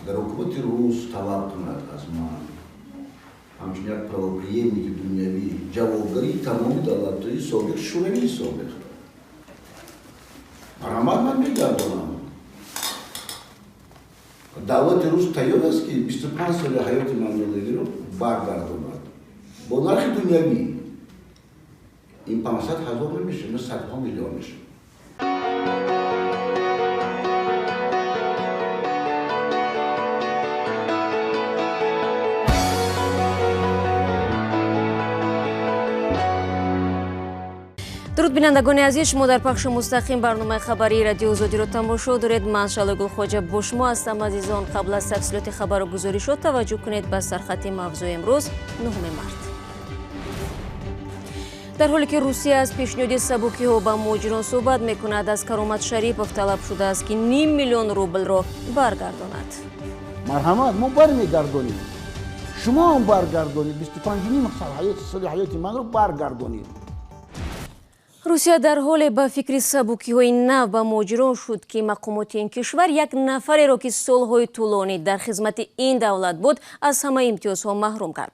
Агар ҳукумати рус талаб кунад аз ман ҳамчун як правоприемники дунявӣ ҷавобгарии тамоми давлатҳои собиқ Шӯравӣ ҳисоб мехӯрад, марҳамат, ман мегардонам. Давлати рус тайёр аст, ки 25 соли ҳаёти ман додагиро баргардонад бо нархи дунявӣ. Ин 500 000 намешавад, садҳо миллион мешавад. Дуруд, бинандагони азиз, шумо дар пахши мустақим барномаи хабарии Радиои Озодиро тамошо доред. Ман Шалои Гулхоҷа бо шумо ҳастам. Азизон, қабл аз тафсилоти хабару гузоришот таваҷҷӯҳ кунед ба сархати мавзӯи имрӯз, 9 март. Дар ҳоле ки Русия аз пешниҳоди сабукиҳо ба муҳоҷирон суҳбат мекунад, аз Каромат Шарипов талаб шудааст, ки ним миллион рублро баргардонад. Марҳамат, мо бармегардонем, шумо ҳам баргардонед, 25,5 соли ҳаёти манро баргардонед. Русия дар ҳоле ба фикри сабукиҳои нав ба муҳоҷирон шуд, ки мақомоти ин кишвар як нафареро, ки солҳои тӯлонӣ дар хизмати ин давлат буд, аз ҳама имтиёзҳо маҳрум кард.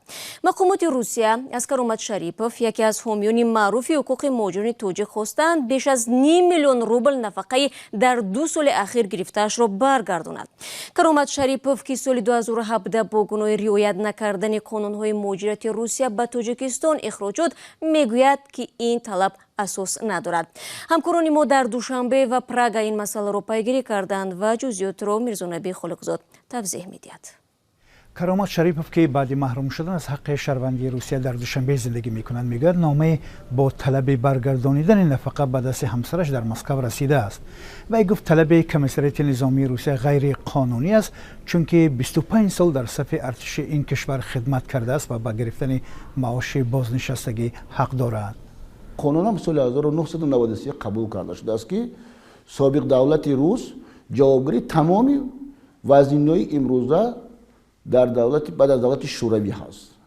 Мақомоти Русия аз Каромат Шарипов, яке аз ҳомиёни маъруфи ҳуқуқи муҳоҷирони тоҷик, хостанд беш аз ним миллион рубл нафақаи дар 2 соли ахир гирифтаашро баргардонад. Каромат Шарипов, ки соли 2017 бо гуноҳи риоят накардани қонунҳои муҳоҷирати Русия ба Тоҷикистон ихроҷ шуд, мегӯяд, ки ин талаб асос надорад. Ҳамкорони мо дар Душанбе ва Прага ин масъаларо пайгирӣ карданд ва ҷузъиётро Мирзонаби Холиқзод тавзеҳ медиҳад. Каромат Шарипов, ки баъди маҳрум шудан аз ҳаққи шаҳрвандии Русия дар Душанбе зиндагӣ мекунад, мегӯяд, номае бо талаби баргардонидани нафақа ба дасти ҳамсараш дар Москав расидааст. Вай гуфт, талаби комиссариати низомии Русия ғайриқонунӣ аст, чунки 25 сол дар сафи артиши ин кишвар хидмат кардааст ва ба гирифтани маоши бознишастагӣ ҳақ дорад. Қонунам соли 1993 қабул карда шудааст, ки собиқ давлати рус ҷавобгари тамоми вазинаҳои имрӯза дар давлати баъд аз давлати Шӯравӣ ҳаст.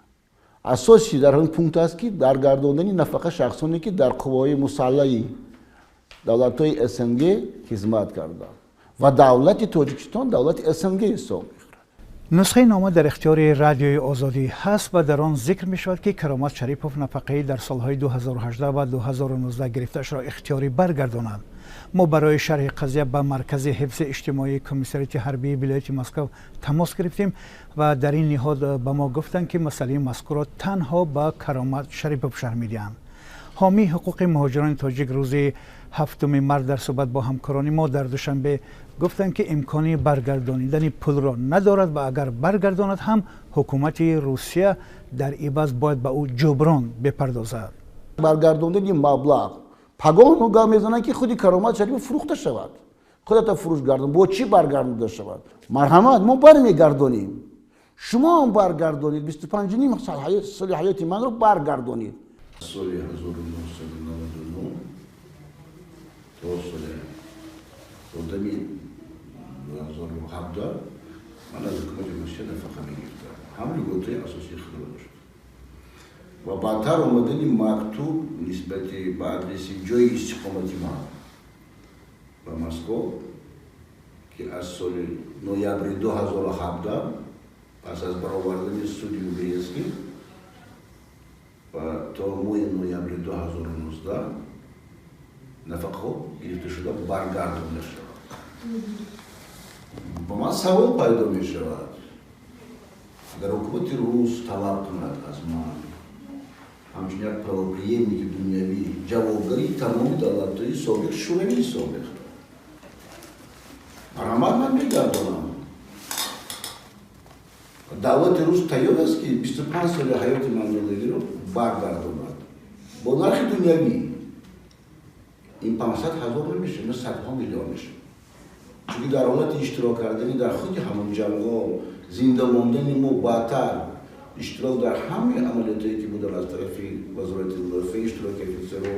Асоси дар ҳамин пункт аст, ки баргардондани нафақа шахсоне, ки дар қувваҳои мусаллаи давлатҳои СНГ хизмат карданд, ва давлати Тоҷикистон давлати СНГ ҳисоб мехӯрад. Нусхаи нома дар ихтиёри Радиои Озодӣ ҳаст ва дар он зикр мешавад, ки Каромат Шарипов нафақаи дар солҳои 2018 ва 2019 гирифтаашро ихтиёрӣ баргардонад. Мо барои шарҳи қазия ба Маркази ҳифзи иҷтимоии комиссариати ҳарбии вилояти Москав тамос гирифтем ва дар ин ниҳод ба мо гуфтанд, ки масъалаи мазкурро танҳо ба Каромат Шарипов шарҳ медиҳанд. Ҳомии ҳуқуқи муҳоҷирони тоҷик рӯзи 7 март дар суҳбат бо ҳамкорони мо дар Душанбе гуфтанд, ки имкони баргардонидани пулро надорад ва агар баргардонад ҳам, ҳукумати Русия дар иваз бояд ба ӯ ҷуброн бипардозад. Баргардондани маблағ пагоҳ ногоҳ мезананд, ки худи Каромат Шарипов фурӯхта шавад, худата фурӯш гардон, бо чӣ баргардонида шавад? Марҳамат, мо бармегардонем, шумо ҳам баргардонед, 25,5 соли ҳаёти манро баргардонед. Соли 1999 то соли одами 2017 ман аз ҳукумати Русия нафақа мегирифтам, ҳам льготаи асосии худро доштам ва баъдтар омадани мактуб нисбати ба адреси ҷои истиқомати ман ба Москов, ки аз соли ноябри 2017 пас аз баровардани суди Юбилейский ва то моҳи ноябри 2019 нафақаҳо гирифта шуда баргардонда шавад. Ба ман савол пайдо мешавад: агар ҳукумати рус талаб кунад аз ман ҳамчун як правоприемники дунявӣ ҷавобгарии тамоми давлатҳои собиқ Шӯравӣ ҳисоб мехӯрад, марҳамат, ман мегардонам. Давлати рус тайёр аст, ки 25 соли ҳаёти ман додагиро баргардонад бо нархи дунявӣ. Ин 500 000 намешавад, садҳо миллион мешавад, чунки дар ҳолати иштирок кардани дар худи ҳамон ҷангҳо, зинда мондани мо, баъдтар иштирок дар ҳамаи амалиётое, ки буданд аз тарафи Вазорати мудофиа, иштироки офитсеру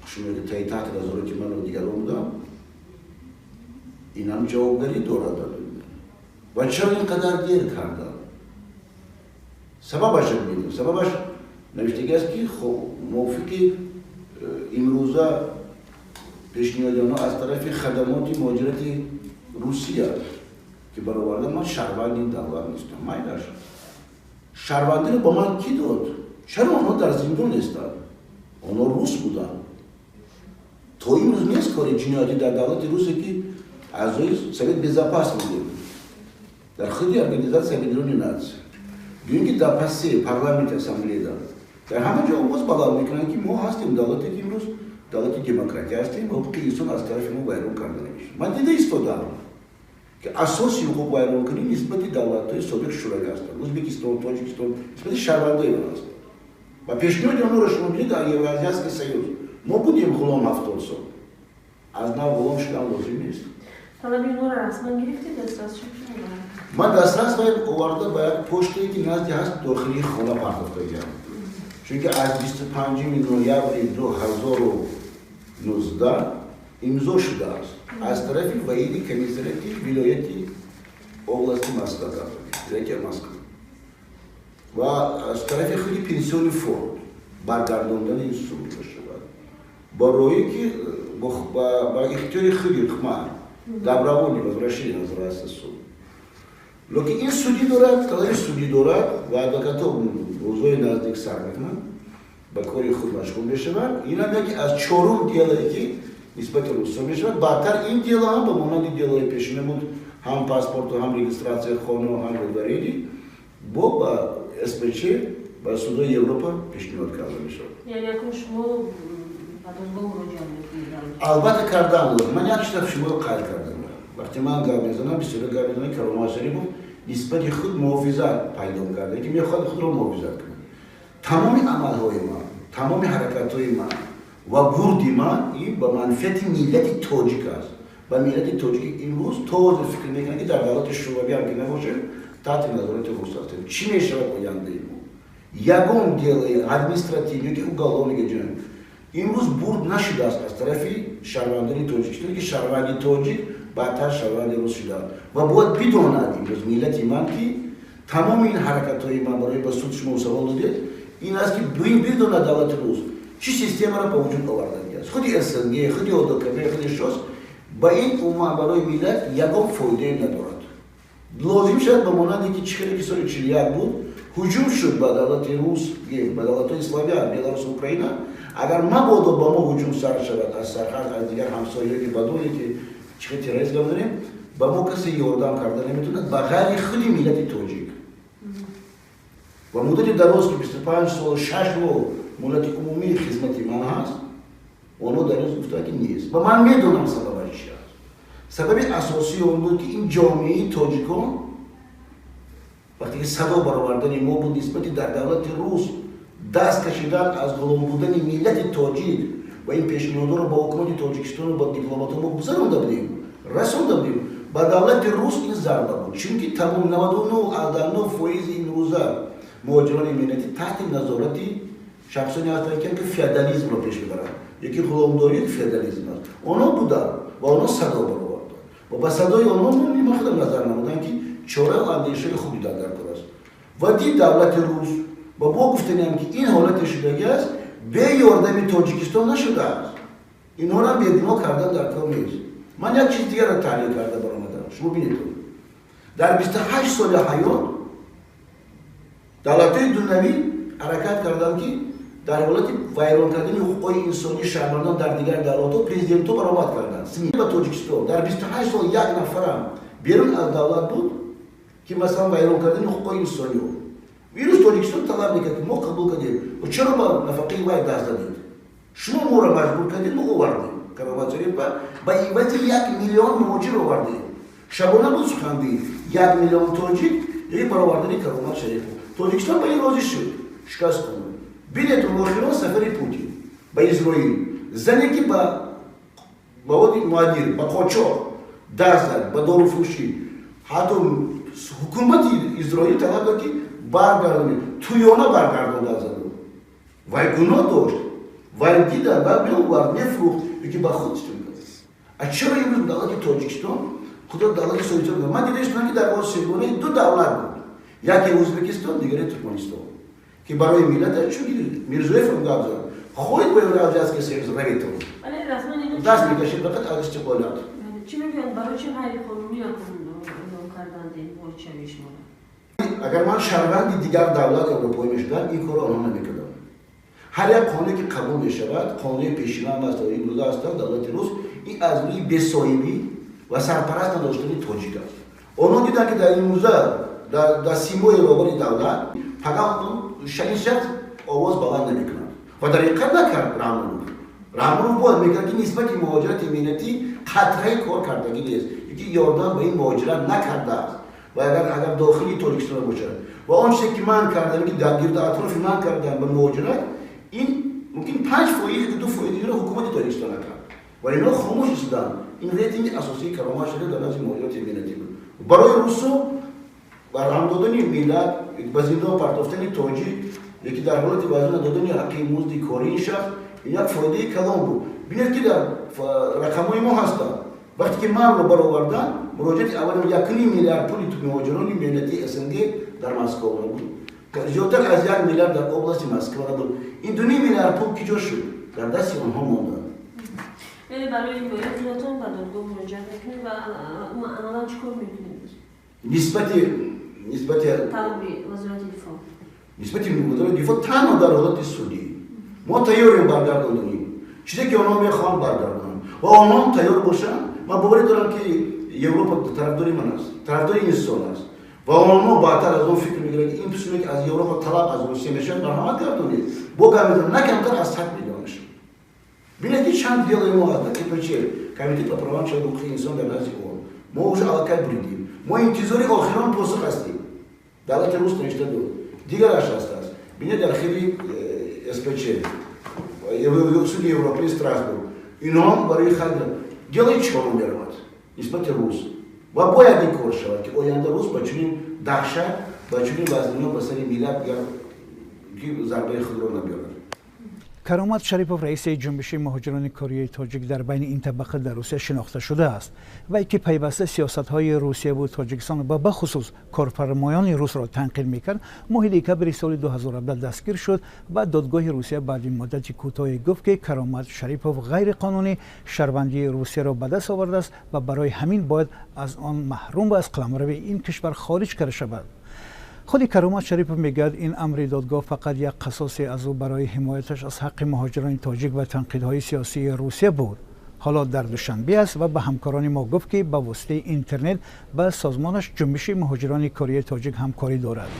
қушуне, ки таҳти назорати ману дигарон будам, ин ҳам ҷавобгарӣ дорад. Ва чаро ин қадар дер кардам? Сабабашро мегӯям. Сабабаш навиштагӣ аст, ки мувофиқи имрӯза пешниҳоди онҳо аз тарафи хадамоти муҳоҷирати Русия, ки ки бароварда ман шаҳрванди ин давлат нестам. Майлаш, шаҳрвандиро ба ман кӣ дод? Чаро онҳо дар зиндон нестанд? Онҳо рус буданд. То имрӯз нест кори ҷиноятӣ дар давлати русе, ки аъзои Совет Безопасности буд, дар худи Организация Объединённых Наций, гӯем, ки дар ПАСЕ, парламенти ассамблея, дар ҳама ҷо овоз баланд мекунанд, ки мо ҳастем давлате, ки имрӯз давлати демократия ҳастем ва ҳуқуқи инсон аз тарафи мо вайрон карда намешавад. Ман дида истодаам, ки асоси ҳуқуқвайронкунӣ нисбати давлатҳои собиқ Шӯравӣ ҳастанд, Ӯзбекистон, Тоҷикистон, нисбати шаҳрвандои он ҳастанд. Ва пешниҳоди онҳоро шумо бинед, дар Евразийский союз мо будем ғулом 70 сол, аз нав ғулом шудан лозим нест. Талаби онҳоро расман гирифтед, дастрас шуд? Ман дастрас ба оварда ба як поштае, ки назди ҳаст, дохилии хона партофтагиам, чунки аз 25 ноябри 2019 имзо шудааст аз тарафи военный комиссариати вилояти области Москва, вилояти Москва, ва аз тарафи худи пенсионный фонд баргардондани ин сум мешавад, барое ки ба ихтиёри худи ман добровольное возвращение называется суд. Лекин ин судӣ дорад, талаби судӣ дорад ва адвокатҳо рӯзҳои наздик сар мекунанд, ба кори худ машғул мешаванд. Инам яке аз чорум дело е, ки нисбати русҳо мешавад. Баъдтар ин дело ҳам ба монанди дело и пешина буд, ҳам паспорту, ҳам регистрация и хону, ҳам выдворение бо ба СПЧ, ба судои Европа пешниҳод карда мешавад. Яъне акнун шумо ба додгоҳ муроҷиат мекунед? Албатта, кардам. Ман як чиза шуморо қайд кардам. Вақте ман гап мезанам, бисёре гап мезанам, Каромат Шарипов нисбати худ муҳофизат пайдо карда, ки мехоҳад худро муҳофизат кунад. Тамоми амалҳои ман, тамоми ҳаракатҳои ман ва бурди ман ин ба манфиати миллати тоҷик аст. Ба миллати тоҷики имрӯз то ҳозир фикр мекунад, ки дар давлати Шӯравӣ ҳам ки набошем, таҳти назорати рус ҳастем. Чӣ мешавад ояндаи мо? Ягон дело и административный ки уголовный ҷиноят имрӯз бурд нашудааст аз тарафи шаҳрвандони Тоҷикистон, ки шаҳрванди тоҷик баъдтар шаҳрванди рус шудааст. Ва бояд бидонад имрӯз миллати ман, ки тамоми ин ҳаракатҳои ман барои ба суд, шумо савол додед, ин аст, ки бидонад давлати рус чӣ системаро ба вуҷуд овардагиаст. Худи СНГ, худи ОДКБ, худи ШОС ба ин умуман барои миллат ягон фоидае надорад. Лозим шавад, ба монанде ки чӣ хеле ки соли 41 буд, ҳуҷум шуд ба давлати рус, ба давлатҳои славян, Беларус, Украина, агар мабодо ба мо ҳуҷум сар шавад аз сарҳад, аз дигар ҳамсояе, ки бадоне ки чӣ хел терроризм дорем, ба мо касе ёрдам карда наметавонад ба ғайри худи миллати тоҷик. Ва муддати дароз, ки 25 сол 6 моҳ муҳлати умумии хизмати ман ҳаст, онҳо дар ин гуфтанд, ки нест. Ва ман медонам, сабабаш чи аст. Сабаби асосии он буд, ки ин ҷомеаи тоҷикон, вақте ки садо баровардани мо буд нисбати дар давлати рус даст кашидан аз ғулом будани миллати тоҷик, ва ин пешниҳодҳоро ба ҳукумати Тоҷикистону ба дипломатҳо мо гузаронда будем, расонда будем, ба давлати рус ин зарба буд, чунки тамом 99,9% имрӯза муҳоҷирони меҳнатӣ таҳти назорати шахсоне ҳастанд, ки феодализмро пеш мебаранд, яки ғуломдорӣ, феодализм аст. Онҳо буданд ва онҳо садо бароварданд ва ба садои онҳо ман худам назар намудам, ки чораи андешаи хуб дидан дар кор аст. Ва дид давлати рус ва бо гуфтаниам, ки ин ҳолате шудагӣ аст, бе ёрдами Тоҷикистон нашудааст. Инҳоро бегуноҳ кардан дар кор нест. Ман як чиз дигарро таҳлил карда баромадам. Шумо бинед, дар 28 соли ҳаёт давлатҳои дунявӣ ҳаракат карданд, ки дар ҳолати вайрон кардани ҳуқуқҳои инсонии шаҳрвандон дар дигар давлатҳо президентҳо баромад карданд. Ба Тоҷикистон дар 28 сол як нафарам берун аз давлат буд, ки масалан вайрон кардани ҳуқуқҳои инсониҳо. Имрӯз Тоҷикистон талаб мекард, ки мо қабул кардем, чаро ба нафақаи вай даст задед? Шумо моро маҷбур кардед, мо овардем Каромат Шарипова, ба ивази 1 миллион муҳоҷир овардем. Шабона буд суханди 1 миллион тоҷик яки баровардани Каромат Шарипов. Тоҷикистон ба ин розӣ шуд, шикаст хӯрд. Бинед, охирон сафари Путин ба Изроил, зане ки ба маводи мухаддир, ба қочоқ даст зад, ба доруфурӯшӣ, ҳатто ҳукумати Изроил талаб дод, ки баргардонед. Туёна баргардонда заду. Вай гуноҳ дошт, вай дида ва меовард, мефурӯхт ки ба худ истифода кард. А чаро имрӯз давлати Тоҷикистон худро давлати соҳиб? Ман дида истодам, ки дар осиёгонаи ду давлат буд, яке Ӯзбекистон, дигаре Туркманистон, ки барои миллат, чунки Мирзоев ҳам гап зад, хоҳед бо Евразийский союз равед, даст мекашед фақат аз истиқлолият. Чӣ мегӯянд, барои чӣ ғайриқонунӣ эълон карданд? напасандед воридшавии шуморо? Агар ман шаҳрванди дигар давлат аврупоӣ мешудам, ин корро онҳо намекарданд. Ҳар як қонуне ки қабул мешавад, қонуни пешина ҳам аст, имрӯза ҳастанд, давлати рус ин аз рӯи бесоҳибӣ ва сарпараст надоштани тоҷик аст. Онҳо диданд, ки дар имрӯза дар симои роҳбари давлат фақат ин шахс овоз баланд намекунад ва дар ҳақиқат накард. Раҳмонов, Раҳмонов бояд мекард, ки нисбати муҳоҷирати меҳнатӣ қатраи кор кардагӣ нест, ки ёрдам ба ин муҳоҷират накардааст. Ва агар дохили Тоҷикистон бошад ва он чизе ки ман кардам, ки дар гирду атрофи ман кардам ба муҳоҷират, ин мумкин 5%, 2% ро ҳукумати Тоҷикистон накард ва инҳо хомӯш шуданд. Ин рейтинги асосии Каромат Шариф дар назди муҳоҷирати меҳнатӣ буд. Барои русо барҳам додани миллат, ба зиндон партофтани тоҷик яки дар ҳолати вазъ надодани ҳаққи музди кори ин шахс, ин як фоидаи калон буд. Бинед, ки дар рақамҳои мо ҳастанд. Вақте ки манро бароварданд, муроҷиати аввали 1,5 миллиард пули муҳоҷирони меҳнатии СНГ дар Москва буд, зиёдтар аз 1 миллиард дар области Москва буд. Ин 2,5 миллиард пул киҷо шуд? Дар дасти онҳо монданд. Яъне барои ҳимояи худатон ба додгоҳ муроҷиат мекунед ва амалан чӣ кор мекунед? Нисбати талаби Вазорати дифоъ? Нисбати Вазорати дифоъ танҳо дар ҳолати судӣ. Мо тайёрем баргардонданӣ чизе ки онҳо мехоҳанд баргардонанд ва онҳо тайёр бошанд. Ман боварӣ дорам, ки Европа тарафдори ман аст, тарафдори инсон аст ва онҳо баъдтар аз он фикр мекунанд, ки ин писуме ки аз Европа талаб аз Русия мешавад, марҳамат гардонед. Бо гап мезанам, на камтар аз 100 миллион шуд. Бинед, ки чанд дело и мо аст дар КПЧ, Комитет по правам человека, ҳуқуқи инсон дар назди ООН. Мо уже аллакай буридем, мо интизори охирон посух ҳастем. Давлати рус навишта буд, дигараш ҳастааст. Бинед, дар хели СПЧ, суди Европаи, Страсбург, инҳо барои халқ дело и чорум меравад нисбати рус ва бояд ин кор шавад, ки оянда рус ба чунин даҳшат, ба чунин вазнино ба сари миллат ки зарбаи худро набиёрад. Каромат Шарипов, раиси ҷунбиши муҳоҷирони кории тоҷик, дар байни ин табақа дар Русия шинохта шудааст. Вай, ки пайваста сиёсатҳои Русияву Тоҷикистон ва бахусус корфармоёни русро танқид мекард, моҳи декабри соли 2017 дастгир шуд ва додгоҳи Русия баъди муддати кӯтоҳе гуфт, ки Каромат Шарипов ғайриқонунӣ шаҳрвандии Русияро ба даст овардааст ва барои ҳамин бояд аз он маҳрум ва аз қаламрави ин кишвар хориҷ карда шавад. Худи Каромат Шарипов мегӯяд, ин амри додгоҳ фақат як қасосе аз ӯ барои ҳимояташ аз ҳаққи муҳоҷирони тоҷик ва танқидҳои сиёсии Русия буд. Ҳоло дар Душанбе аст ва ба ҳамкорони мо гуфт, ки ба воситаи интернет ба созмонаш, Ҷунбиши муҳоҷирони кории тоҷик, ҳамкорӣ дорад.